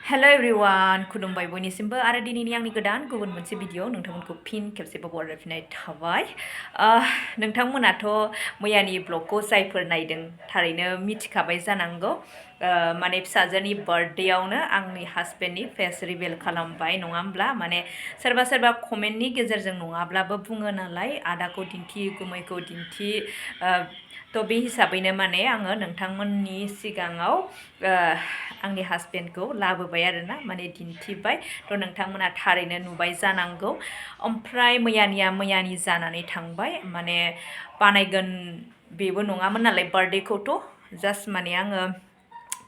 Hello everyone, खुलुमबाय बयनिसिमबो आरो दिनैनि आंनि गोदान गुबुन मोनसे भिडिअ नोंथांमोनखौ फिन खेबसेबाव बरायफिननाय थाबाय। नोंथांमोनाथ' मैयानि ब्लगखौ जायफोर नायदों थारैनो मिथिखाबाय जानांगौ। माने फिसाजोनि बार्थडेआवनो आंनि हासबेन्डनि फेस रिभिल खालामबाय नङा होमब्ला, माने सोरबा सोरबा कमेन्टनि गेजेरजों नङाब्लाबो बुङो नालाय आदाखौ दिन्थि गुमैखौ दिन्थि, थ' बे हिसाबैनो माने आङो नोंथांमोननि सिगाङाव आंनि हासबेन्डखौ लाबोबाय आरोना, माने दिन्थिबाय। थ' नोंथांमोना थारैनो नुबाय जानांगौ। ओमफ्राय मैयानि जानानै थांबाय, माने बानायगोन बेबो नङामोन नालाय बार्थडेखौथ', जास्ट माने आङो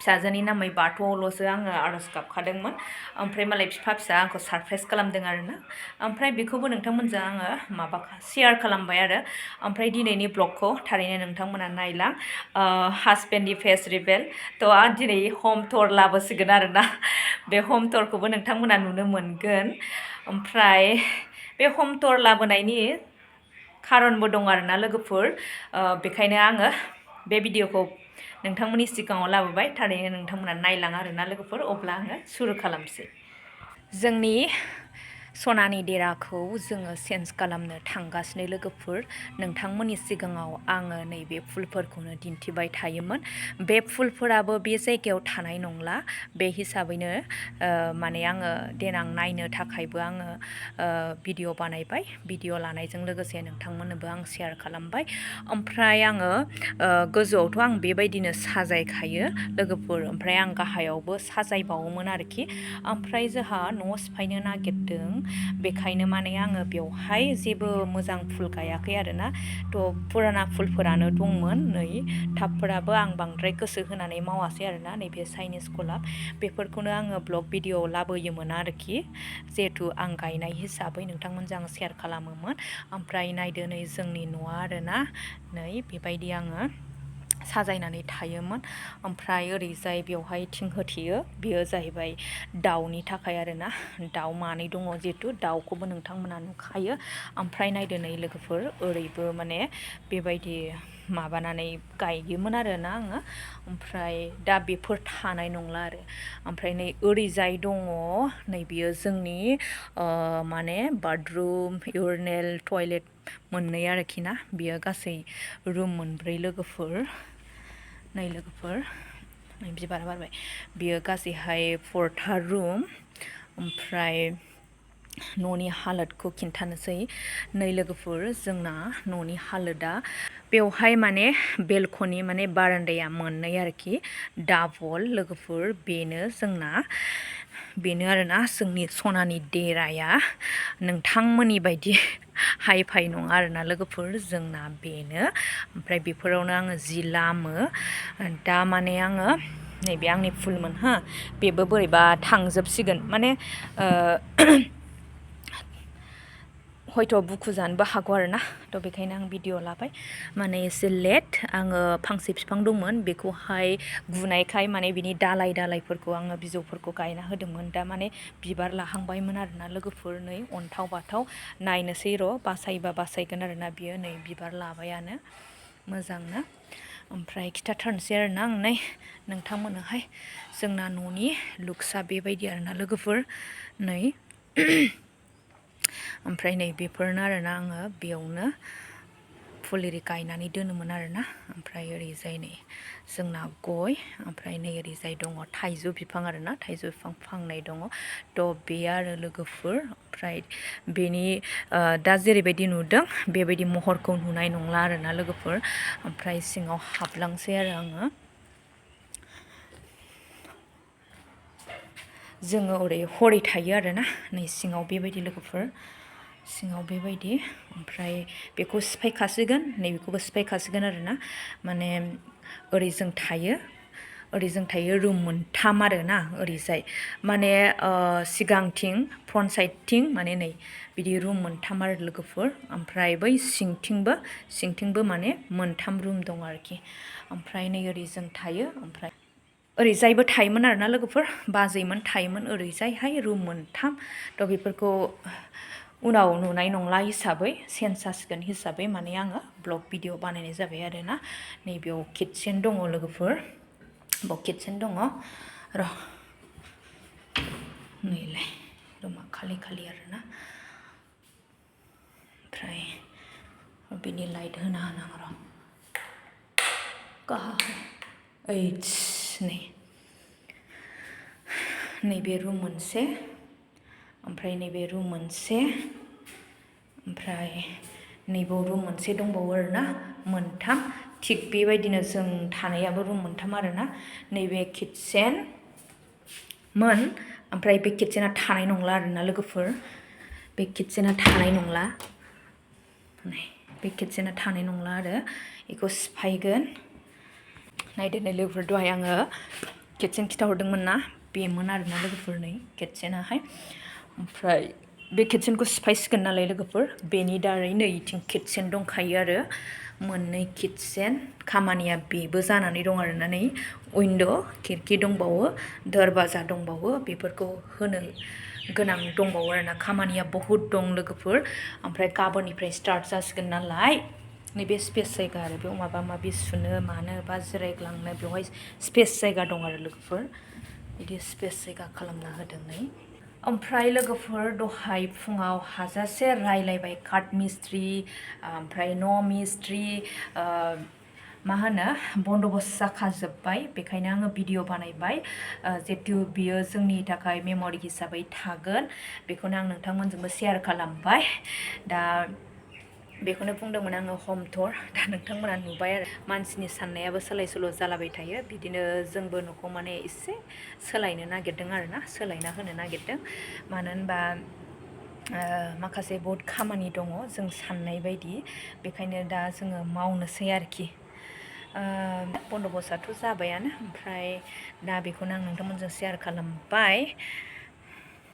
फिसाजोनि नामै बाथौआवल'सो आङो आर'ज गाबखादोंमोन। ओमफ्राय मालाय बिफा फिसा आंखौ सारप्राइज खालामदों आरोना। ओमफ्राय बेखौबो नोंथांमोनजों आङो शेयार खालामबाय आरो। ओमफ्राय दिनैनि ब्लगखौ थारैनो नोंथांमोना नायलां, हासबेन्डनि फेस रिभिल। थ' आं दिनै हम टुर लाबोसिगोन आरोना, बे हम टुरखौबो नोंथांमोना नुनो मोनगोन। ओमफ्राय बे हम टुर लाबोनायनि खारनबो दं आरोना लोगोफोर, बेखायनो आङो बे भिडिअखौ नोंथांमोननि सिगाङाव लाबोबाय। थारैनो नोंथांमोना नायलां आरोना लोगोफोर। अब्ला आङो सुरु खालामसै। जोंनि सनानि देराखौ जोङो चेन्ज खालामनो थांगासिनो लोगोफोर। नोंथांमोननि सिगाङाव आङो नैबे फुलफोरखौनो दिन्थिबाय थायोमोन। बे फुलफोराबो बे जायगायाव थानाय नंला, बे हिसाबैनो माने आङो देनां नायनो थाखायबो आङो भिडिअ बानायबाय। भिडिअ लानायजों लोगोसे नोंथांमोननोबो आं शेयार खालामबाय। ओमफ्राय आङो गोजौआवथ' आं बेबायदिनो साजायखायो लोगोफोर, ओमफ्राय आं गाहायावबो साजायबावोमोन आरोखि। ओमफ्राय जोंहा न' सिफायनो नागिरदों, बेखायनो माने आङो बेवहाय जेबो मोजां फुल गायाखै आरोना। थ' फुराना फुलफोरानो दंमोन, नै टाबफोराबो आं बांद्राय गोसो होनानै मावासै आरोना। नैबे चाइनिस गलाब, बेफोरखौनो आङो ब्लग भिडिअ लाबोयोमोन आरोखि, जिहेथु आं गायनाय हिसाबै नोंथांमोनजों आं शेयार खालामोमोन। ओमफ्राय नायदो नै जोंनि न'आ आरोना, नै बेबायदि आङो साजायनानै थायोमोन। ओमफ्राय ओरैजाय बेवहाय थिं होथेयो, बेयो जाहैबाय दाउनि थाखाय आरोना। दाउ मानै दङ जिहेथु, दाउखौबो नोंथांमोना नुखायो। ओमफ्राय नायदो नै लोगोफोर, ओरैबो माने बेबायदि माबानानै गायोमोन आरोना आङो। ओमफ्राय दा बेफोर थानाय नंला आरो। ओमफ्राय नै ओरैजाय दङ, नै बियो जोंनि माने बाथरुम, इउरिनेल, टयलेट मोननै आरोखि ना। बियो गासै रुम मोनब्रै लोगोफोर। नै लोगोफोर, नै बिबार बारबाय, बियो गासैहाय 4था रुम। ओमफ्राय न'नि हालोदखौ खिन्थानोसै। नै लोगोफोर, जोंना न'नि हालोदा बेवहाय माने बेलकनि, माने बारान्दाया मोननै आरोखि, डाबल लोगोफोर। बेनो आरोना जोंनि सनानि देराया। नोंथांमोननि बायदि हाइ फाइ नङा आरोना लोगोफोर, जोंना बेनो। ओमफ्राय बेफोरावनो आङो जि लामो। दा माने आङो नैबे आंनि फुलमोन बेबो बोरैबा थांजोबसिगोन, माने हयथ' बुखु जानोबो हागौ आरोना। थ' बेखायनो आं भिडिअ लाबाय, माने एसे लेट। आङो फांसे बिफां दंमोन, बेखौहाय गुनायखाय माने बिनि दालायफोरखौ आङो बिजौफोरखौ गायना होदोंमोन। दा माने बिबार लाहांबायमोन आरोना लोगोफोर। नै अन्थाव बाथाव, नायनोसै र' बासायबा बासायगोन आरोना बियो। नै बिबार लाबायानो मोजांनो। ओमफ्राय खिथाथारनोसै आरोना आं नोंथांमोननोहाय, जोंना न'नि लुक्सआ बेबायदि आरोना लोगोफोर। नै ओमफ्राय नै बेफोरनो आरोना, आङो बेयावनो फुल एरि गायनानै दोनोमोन आरोना। ओमफ्राय ओरैजाय नै जोंना गय, ओमफ्राय नै ओरैजाय दङ थाइजौ बिफां आरोना, थाइजौ बिफां फांनै दङ। थ' बे आरो लोगोफोर। ओमफ्राय बेनि दा जेरैबायदि नुदों बेबायदि महरखौ नुनाय नंला आरोना लोगोफोर। ओमफ्राय सिङाव हाबलांसै आरो आङो। जोङो हरै थायो आरोना, नै सिङाव बेबायदि लोगोफोर, सिङाव बेबायदि। ओमफ्राय बेखौ सिफायखासिगोन, नैबेखौबो सिफायखासिगोन आरोना। माने ओरै जों थायो रुम मोनथाम आरोना ओरैजाय, माने सिगांथिं फ्रन्ट साइडथिं माने नै बिदि रुम मोनथाम आरो लोगोफोर। ओमफ्राय बै सिंथिंबो माने मोनथाम रुम दं आरोखि। ओमफ्राय नै ओरै जों थायो, ओमफ्राय ओरैजायबो थायोमोन आरोना लोगोफोर, बाजैमोन थायोमोन ओरैजायहाय रुम मोनथाम। थ' बेफोरखौ उनाव नुनाय नंला हिसाबै, चेन्ज जासिगोन हिसाबै माने आङो ब्लग भिडिअ बानायनाय जाबाय आरोना। नैबेयाव किटचेन दङ लोगोफोर, बाव किटचेन दङ र'। नैलाय रुमा खालि खालि आरोना ओमफ्राय बिनि लाइट होना होनांगौ र' गाहाय ओइस नैबे रुम मोनसे ओमफ्राय नैबे रुम मोनसे ओमफ्राय नैबाव रुम मोनसे दंबावो आरोना मोनथाम थिग बेबायदिनो जों थानायाबो रुम मोनथाम आरोना नैबे किटचेन मोन ओमफ्राय बे किटचेना थानाय नंला आरोना लोगोफोर बे किटचेना थानाय नंला बे किटचेना थानाय नंला आरो बेखौ सिफायगोन नायदो नै लोगोफोर दहाय आङो किटचेन खिथाहरदोंमोन ना बेमोन आरोना लोगोफोर नै किटचेनाहाय ओमफ्राय बे किटचेनखौ सिफायसिगोन नालाय लोगोफोर बेनि दारै नै इथिं किटचेन दंखायो आरो मोननै किटचेन खामानिया बेबो जानानै दं आरोना नै उइन्ड' खिरखि दंबावो दरवाजा दंबावो बेफोरखौ होनो गोनां दंबावो आरोना खामानिया बहुद दं लोगोफोर ओमफ्राय गाबोननिफ्राय स्टार्ट जासिगोन नालाय नैबे स्पेस जायगा आरो बेयाव माबा माबि सुनो मानो बा जिरायग्लांनो बेवहाय स्पेस जायगा दं आरो लोगोफोर बिदि स्पेस जायगा खालामना होदों नै ओमफ्राय लोगोफोर दहाय फुङाव हाजासे रायलायबाय काट मिस्ट्रि ओमफ्राय न' मिस्ट्रि मा होनो बन्द'बस्त जाखाजोब्बाय बेखायनो आङो भिडिअ बानायबाय जिहेतु बियो जोंनि थाखाय मेम'रि हिसाबै थागोन बेखौनो आं नोंथांमोनजोंबो शेयार खालामबाय दा बेखौनो बुंदोंमोन आङो ह'म टुर दा नोंथांमोना नुबाय आरो मानसिनि साननायाबो सोलाय सोल' जालाबाय थायो बिदिनो जोंबो न'खौ माने एसे सोलायनो नागिरदों आरोना सोलायना होनो नागिरदों मानो होनबा माखासे बहुद खामानि दङ जों साननाय बायदि बेखायनो दा जोङो मावनोसै आरोखि बन्द'बस्तआथ' जाबायानो ओमफ्राय दा बेखौनो आं नोंथांमोनजों शेयार खालामबाय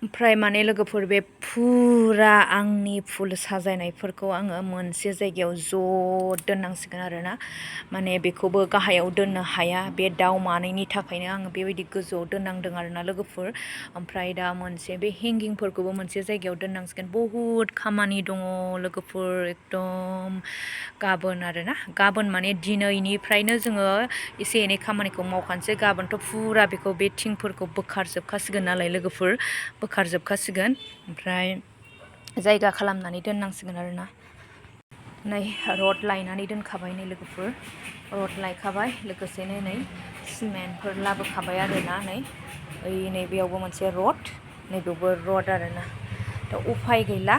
ओमफ्राय माने लोगोफोर बे फुरा आंनि फुल साजायनायफोरखौ आङो मोनसे जायगायाव ज' दोननांसिगोन आरोना माने बेखौबो गाहायाव दोननो हाया बे दाउ मानैनि थाखायनो आङो बेबायदि गोजौआव दोननांदों आरोना लोगोफोर ओमफ्राय दा मोनसे बे हेंगिंफोरखौबो मोनसे जायगायाव दोननांसिगोन बहुद खामानि दङ लोगोफोर एकदम गाबोन आरोना गाबोन माने दिनैनिफ्रायनो जोङो एसे एनै खामानिखौ मावखानोसै गाबोनथ' फुरा बेखौ बे थिंफोरखौ बोखारजोबखासिगोन नालाय लोगोफोर बोखारजोबखासिगोन ओमफ्राय जायगा खालामनानै दोननांसिगोन आरोना नै रड लायनानै दोनखाबाय नै लोगोफोर रड लायखाबाय लोगोसेनो नै सिमेन्टफोर लाबोखाबाय आरोना नै ओइ नैबेयावबो मोनसे रड नैबेयावबो रड आरोना दा उफाय गैला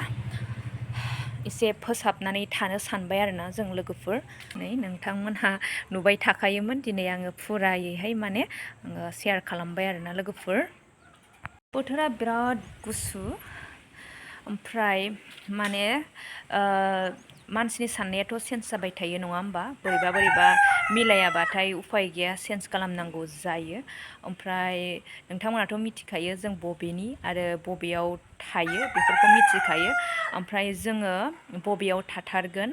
एसे फोसाबनानै थानो सानबाय आरोना जों लोगोफोर नै नोंथांमोनहा नुबाय थाखायोमोन दिनै आङो फुरायैहाय माने आङो शेयार खालामबाय आरोना लोगोफोर बोथोरा बिराद गुसु ओमफ्राय माने मानसिनि साननायाथ' चेन्ज जाबाय थायो नङा होमबा बोरैबा बोरैबा मिलायाबाथाय उफाय गैया चेन्ज खालामनांगौ जायो ओमफ्राय नोंथांमोनाथ' मिथिखायो जों बबेनि आरो बबेयाव थायो बेफोरखौ मिथिखायो ओमफ्राय जोङो बबेयाव थाथारगोन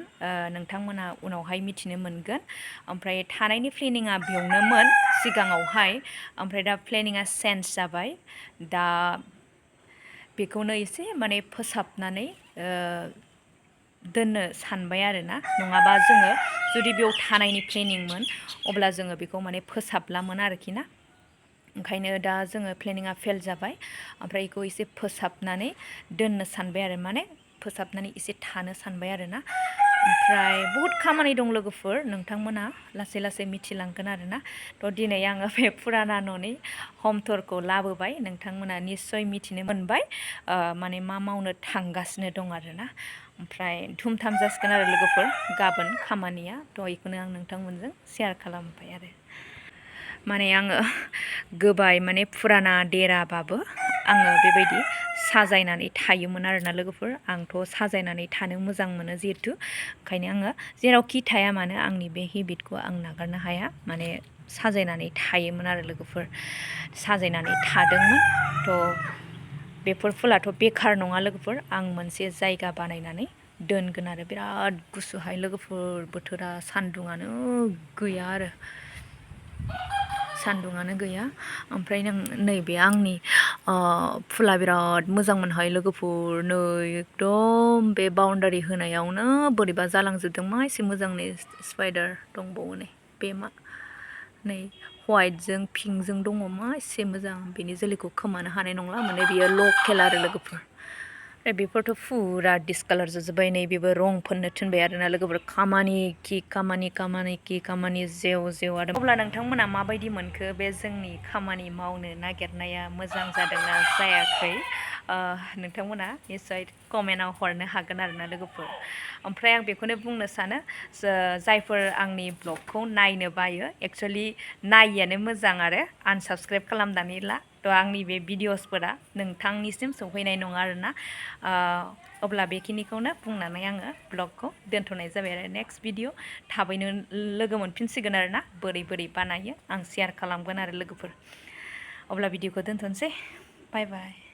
नोंथांमोना उनावहाय मिथिनो मोनगोन ओमफ्राय थानायनि प्लेनिङा बेयावनोमोन सिगाङावहाय ओमफ्राय दा प्लेनिङा चेन्ज जाबाय दा बेखौनो एसे माने फोसाबनानै दोननो सानबाय आरोना नङाबा जोङो जुदि बेयाव थानायनि प्लेनिंमोन अब्ला जोङो बेखौ माने फोसाबलामोन आरोखि ना ओंखायनो दा जोङो प्लेनिङा फेल जाबाय ओमफ्राय बेखौ एसे फोसाबनानै दोननो सानबाय आरो माने फोसाबनानै एसे थानो सानबाय आरोना ओमफ्राय बहुद खामानि दं लोगोफोर नोंथांमोना लासै लासै मिथिलांगोन आरोना थ' दिनै आङो बे फुराना न'नि ह'म टुरखौ लाबोबाय नोंथांमोना निस्सय मिथिनो मोनबाय माने मा मावनो थांगासिनो दं आरोना ओमफ्राय धुमधाम जासिगोन आरो लोगोफोर गाबोन खामानिया थ' बेखौनो आं नोंथांमोनजों शेयार खालामबाय आरो माने आङो गोबाय माने फुराना देराबाबो आङो बेबायदि साजायनानै थायोमोन आरोना लोगोफोर आंथ' साजायनानै थानो मोजां मोनो जिहेथु ओंखायनो आङो जेरावखि थाया मानो आंनि बे हेबिटखौ आं नागारनो हाया माने साजायनानै थायोमोन आरो लोगोफोर साजायनानै थादोंमोन थ' बेफोर फुलाथ' बेखार नङा लोगोफोर आं मोनसे जायगा बानायनानै दोनगोन आरो बिराद गुसुहाय लोगोफोर बोथोरा सान्दुङानो गैया आरो सान्दुङानो गैया ओमफ्राय नैबे आंनि फुला बिराद मोजां मोनहाय लोगोफोर नै एकदम बे बाउन्डारि होनायावनो बोरैबा जालांजोबदों मा एसे मोजां नै स्पाइडार दंबावो नै बे मा नै व्हाइटजों पिंकजों दङ मा एसे मोजां बेनि जोलैखौ खोमानो हानाय नंला माने बियो लकेल आरो लोगोफोर ओमफ्राय बेफोरथ' फुरा डिसकालार जाजोब्बाय नै बेबो रं फोननो थिनबाय आरोना लोगोफोर खामानि जेव जेव आरो अब्ला नोंथांमोना माबायदि मोनखो बे जोंनि खामानि मावनो नागिरनाया मोजां जादोंना जायाखै नोंथांमोना निस्सय कमेन्टआव हरनो हागोन आरोना लोगोफोर ओमफ्राय आं बेखौनो बुंनो सानो जायफोर आंनि ब्लगखौ नायनो बायो एक्सुवेलि नायियानो मोजां आरो आनसाबस्क्राइब खालामनानै ला थ' आंनि बे भिडिअसफोरा नोंथांनिसिम सौफैनाय नङा आरोना अब्ला बेखिनिखौनो बुंनानै आङो ब्लगखौ दोनथ'नाय जाबाय आरो नेक्स्ट भिडिअ थाबैनो लोगो मोनफिनसिगोन आरोना बोरै बानायो आं शेयार खालामगोन आरो लोगोफोर अब्ला भिडिअखौ दोनथ'नोसै बाय बाय